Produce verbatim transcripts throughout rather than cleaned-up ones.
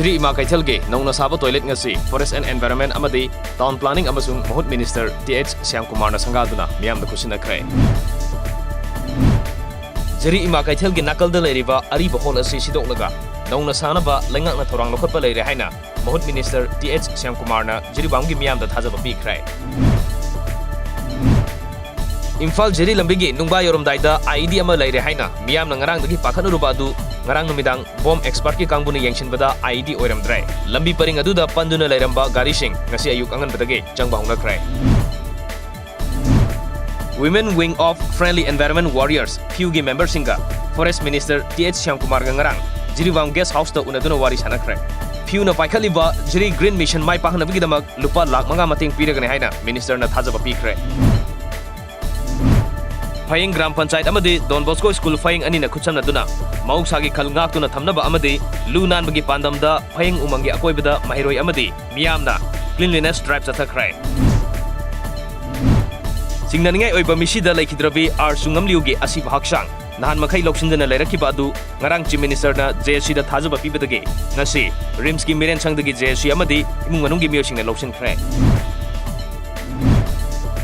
ꯖꯤꯔꯤ ꯏꯃꯥ ꯀꯩꯊꯦꯜꯒꯤ ꯅꯧꯅ ꯁꯥꯕ toilet ꯉꯁꯤ Forest and Environment ꯑꯃꯗꯤ Town Planning ꯑꯃꯁꯨꯡ ꯃꯍꯨꯠ Minister ꯇꯤ ꯑꯩꯆ ꯁ꯭ꯌꯥꯝꯀꯨꯃꯥꯔꯅ ꯁꯪꯒꯥꯗꯨꯅ ꯃꯤꯌꯥꯝꯗ ꯈꯨꯠꯁꯤꯟꯅꯈ꯭ꯔꯦ꯫ ꯖꯤꯔꯤ ꯏꯃꯥ ꯀꯩꯊꯦꯜꯒꯤ ꯅꯥꯀꯜꯗ ꯂꯩꯔꯤꯕ ꯑꯔꯤꯕ hall ꯑꯁꯤ ꯁꯤꯗꯣꯛꯂꯒ ꯅꯧꯅ ꯁꯥꯅꯕ ꯂꯩꯉꯥꯛꯅ ꯊꯧꯔꯥꯡ ꯂꯧꯈꯠꯄ ꯂꯩꯔꯦ ꯍꯥꯏꯅ ꯃꯍꯨꯠ Minister ꯇꯤ ꯑꯩꯆ ꯁ꯭ꯌꯥꯝꯀꯨꯃꯥꯔꯅ ꯖꯤꯔꯤꯕꯥꯝꯒꯤ ꯃꯤꯌꯥꯝꯗ ꯊꯥꯖꯕ ꯄꯤꯈ꯭ꯔꯦ꯫ ꯏꯝꯐꯥꯜ ꯖꯤꯔꯤ ꯂꯝꯕꯤꯒꯤ ꯅꯨꯡꯕꯥ ꯌꯧꯔꯝꯗꯥꯏꯗ IED ꯑꯃ ꯂꯩꯔꯦ ꯍꯥꯏꯅ ꯃꯤꯌꯥꯝꯅ ꯉꯔꯥꯡꯗꯒꯤ ꯄꯥꯈꯠꯅꯔꯨꯕ ꯑꯗꯨ ꯉꯔꯥꯡ ꯅꯨꯃꯤꯗꯥꯡ bomb expertꯀꯤ ꯀꯥꯡꯕꯨꯅ ꯌꯦꯡꯁꯤꯟꯕꯗ IED ꯑꯣꯏꯔꯝꯗ꯭ꯔꯦ꯫ ꯂꯝꯕꯤ ꯄꯔꯤꯡ ꯑꯗꯨꯗ ꯄꯟꯗꯨꯅ ꯂꯩꯔꯝꯕ ꯒꯥꯔꯤꯁꯤꯡ ꯉꯁꯤ ꯑꯌꯨꯛ ꯑꯉꯟꯕꯗꯒꯤ ꯆꯪꯕ ꯍꯧꯅꯈ꯭ꯔꯦ꯫ Women Wing of Friendly Environment Warriors, ꯐꯤꯌꯨꯒꯤ memberꯁꯤꯡꯒ Forest Minister ꯇꯤ ꯑꯩꯆ ꯁ꯭ꯌꯥꯝꯀꯨꯃꯥꯔꯒ ꯉꯔꯥꯡ ꯖꯤꯔꯤꯕꯥꯝ guest houseꯇ ꯎꯅꯗꯨꯅ ꯋꯥꯔꯤ ꯁꯥꯟꯅꯈ꯭ꯔꯦ꯫ ꯐꯤꯌꯨꯅ ꯄꯥꯏꯈꯠꯂꯤꯕ ꯖꯤꯔꯤ Green Mission ꯃꯥꯏ ꯄꯥꯛꯍꯟꯅꯕꯒꯤꯗꯃꯛ ꯂꯨꯄꯥ ꯂꯥꯈ ꯃꯉꯥ ꯃꯇꯦꯡ ꯄꯤꯔꯒꯅꯤ ꯍꯥꯏꯅ ministerꯅ ꯊꯥꯖꯕ ꯄꯤꯈ꯭ꯔꯦ꯫ ꯐꯌꯦꯡ ꯒ꯭ꯔꯥꯝ ꯄꯟꯆꯥꯌꯠ ꯑꯃꯗꯤ Don Bosco School ꯐꯌꯦꯡ ꯑꯅꯤꯅ ꯈꯨꯠꯁꯝꯅꯗꯨꯅ ꯃꯍꯧꯁꯥꯒꯤ ꯈꯜ ꯉꯥꯛꯇꯨꯅ ꯊꯝꯅꯕ ꯑꯃꯗꯤ ꯂꯨ ꯅꯥꯟꯕꯒꯤ ꯄꯥꯟꯗꯝꯗ ꯐꯌꯦꯡ ꯎꯃꯪꯒꯤ ꯑꯀꯣꯏꯕꯗ ꯃꯍꯩꯔꯣꯏ ꯑꯃꯗꯤ ꯃꯤꯌꯥꯝꯅ cleanliness drive ꯆꯠꯊꯈ꯭ꯔꯦ꯫ ꯆꯤꯡꯅꯅꯤꯡꯉꯥꯏ ꯑꯣꯏꯕ ꯃꯤꯁꯤꯗ ꯂꯩꯈꯤꯗ꯭ꯔꯕꯤ ꯑꯥꯔ ꯆꯨꯡꯉꯝꯂꯤꯌꯨꯒꯤ ꯑꯁꯤꯕ ꯍꯛꯆꯥꯡ ꯅꯍꯥꯟ ꯃꯈꯩ ꯂꯧꯁꯤꯟꯗꯅ ꯂꯩꯔꯛꯈꯤꯕ ꯑꯗꯨ ꯉꯔꯥꯡ Chief Ministerꯅ JACꯗ ꯊꯥꯖꯕ ꯄꯤꯕꯗꯒꯤ ꯉꯁꯤ RIMSꯀꯤ ꯃꯤꯔꯦꯟꯁꯪꯗꯒꯤ JAC ꯑꯃꯗꯤ ꯏꯃꯨꯡ ꯃꯅꯨꯡꯒꯤ ꯃꯤꯑꯣꯏꯁꯤꯡꯅ ꯂꯧꯁꯤꯟꯈ꯭ꯔꯦ꯫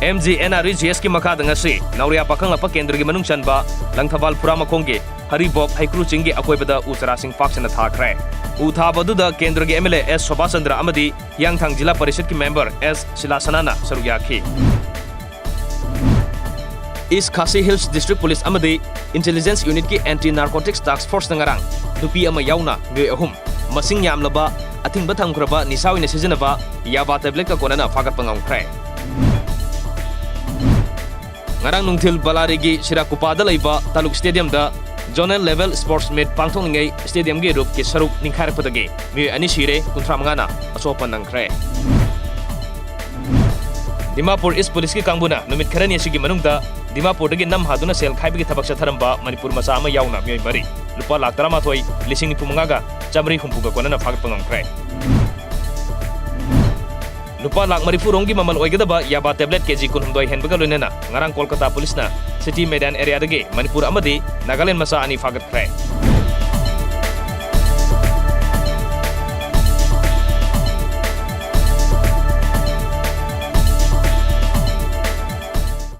MGNREGSꯀꯤ ꯃꯈꯥꯗ ꯉꯁꯤ ꯅꯥꯎꯔꯤꯌꯥ ꯄꯥꯈꯪꯂꯥꯛꯄ ꯀꯦꯟꯗ꯭ꯔꯒꯤ ꯃꯅꯨꯡ ꯆꯟꯕ ꯂꯪꯊꯕꯥꯜ ꯐꯨꯔꯥꯃꯈꯣꯡꯒꯤ ꯍꯔꯤꯕꯣꯞ ꯍꯩꯀ꯭ꯔꯨ ꯆꯤꯡꯒꯤ ꯑꯀꯣꯏꯕꯗ ꯎ ꯆꯥꯔꯥꯁꯤꯡ ꯄꯥꯛ ꯁꯟꯅ ꯊꯥꯈ꯭ꯔꯦ꯫ ꯎ ꯊꯥꯕ ꯑꯗꯨꯗ ꯀꯦꯟꯗ꯭ꯔꯒꯤ MLA ꯑꯦꯁ ꯁꯣꯚꯥꯁ ꯆꯟꯗ꯭ꯔ ꯑꯃꯗꯤ ꯍꯤꯌꯥꯡꯊꯥꯡ ꯖꯤꯂꯥ ꯄꯔꯤꯁꯗꯀꯤ member ꯑꯦꯁ ꯁꯤꯂꯥꯁꯅꯥꯅ ꯁꯔꯨꯛ ꯌꯥꯈꯤ꯫ East Khasi Hills District Police ꯑꯃꯗꯤ Intelligence Unitꯀꯤ Anti Narcotics Task Forceꯅ ꯉꯔꯥꯡ ꯅꯨꯄꯤ ꯑꯃ ꯌꯥꯎꯅ ꯃꯤꯑꯣꯏ ꯑꯍꯨꯝ ꯃꯁꯤꯡ ꯌꯥꯝꯂꯕ ꯑꯊꯤꯡꯕ ꯊꯝꯈ꯭ꯔꯕ ꯅꯤꯁꯥ ꯑꯣꯏꯅ ꯁꯤꯖꯤꯟꯅꯕ ꯌꯥꯕꯥ tabletꯀ ꯀꯣꯟꯅꯅ ꯐꯥꯒꯠꯄ ꯉꯝꯈ꯭ꯔꯦ꯫ ꯉꯔꯥꯡ ꯅꯨꯡꯊꯤꯜ ꯕꯂꯥꯔꯤꯒꯤ ꯁꯤꯔꯥꯀꯨꯄꯥꯗ ꯂꯩꯕ ꯇꯥꯂꯨꯛ stadiumꯗ zonal level sports meet ꯄꯥꯡꯊꯣꯛꯅꯤꯡꯉꯩ stadiumꯒꯤ roofꯀꯤ ꯁꯔꯨꯛ ꯅꯤꯡꯈꯥꯏꯔꯛꯄꯗꯒꯤ ꯃꯤꯑꯣꯏ ꯑꯅꯤ ꯁꯤꯔꯦ, ꯀꯨꯟꯊ꯭ꯔꯥ ꯃꯉꯥꯅ ꯑꯁꯣꯛ ꯑꯄꯟ ꯅꯪꯈ꯭ꯔꯦ꯫ ꯗꯤꯃꯥꯄꯨꯔ East Policeꯀꯤ ꯀꯥꯡꯕꯨꯅ ꯅꯨꯃꯤꯠ ꯈꯔꯅꯤ ꯑꯁꯤꯒꯤ ꯃꯅꯨꯡꯗ ꯗꯤꯃꯥꯄꯨꯔꯗꯒꯤ ꯅꯝ ꯍꯥꯗꯨꯅ ꯁꯦꯜ ꯈꯥꯏꯕꯒꯤ ꯊꯕꯛ ꯆꯠꯊꯔꯝꯕ ꯃꯅꯤꯄꯨꯔ ꯃꯆꯥ ꯑꯃ ꯌꯥꯎꯅ ꯃꯤꯑꯣꯏ ꯃꯔꯤ, ꯂꯨꯄꯥ ꯂꯥꯈ ꯇꯔꯥꯃꯥꯊꯣꯏ ꯂꯤꯁꯤꯡ ꯅꯤꯐꯨ ꯃꯉꯥꯒ ꯆꯥꯃꯔꯤ ꯍꯨꯝꯐꯨꯒ ꯀꯣꯟꯅꯅ ꯐꯥꯒꯠꯄ ꯉꯝꯈ꯭ꯔꯦ꯫ ꯂꯨꯄꯥ ꯂꯥꯈ ꯃꯔꯤꯐꯨ ꯔꯣꯝꯒꯤ ꯃꯃꯜ ꯑꯣꯏꯒꯗꯕ ꯌꯥꯕꯥ tablet KG ꯀꯨꯟꯍꯨꯝꯗꯣꯏ ꯍꯦꯟꯕꯒ ꯂꯣꯏꯅꯅ ꯉꯔꯥꯡ ꯀꯣꯜꯀꯇꯥ ꯄꯨꯂꯤꯁꯅ City Maidan areaꯗꯒꯤ ꯃꯅꯤꯄꯨꯔ ꯑꯃꯗꯤ ꯅꯥꯒꯥꯂꯦꯟ ꯃꯆꯥ ꯑꯅꯤ ꯐꯥꯒꯠꯈ꯭ꯔꯦ꯫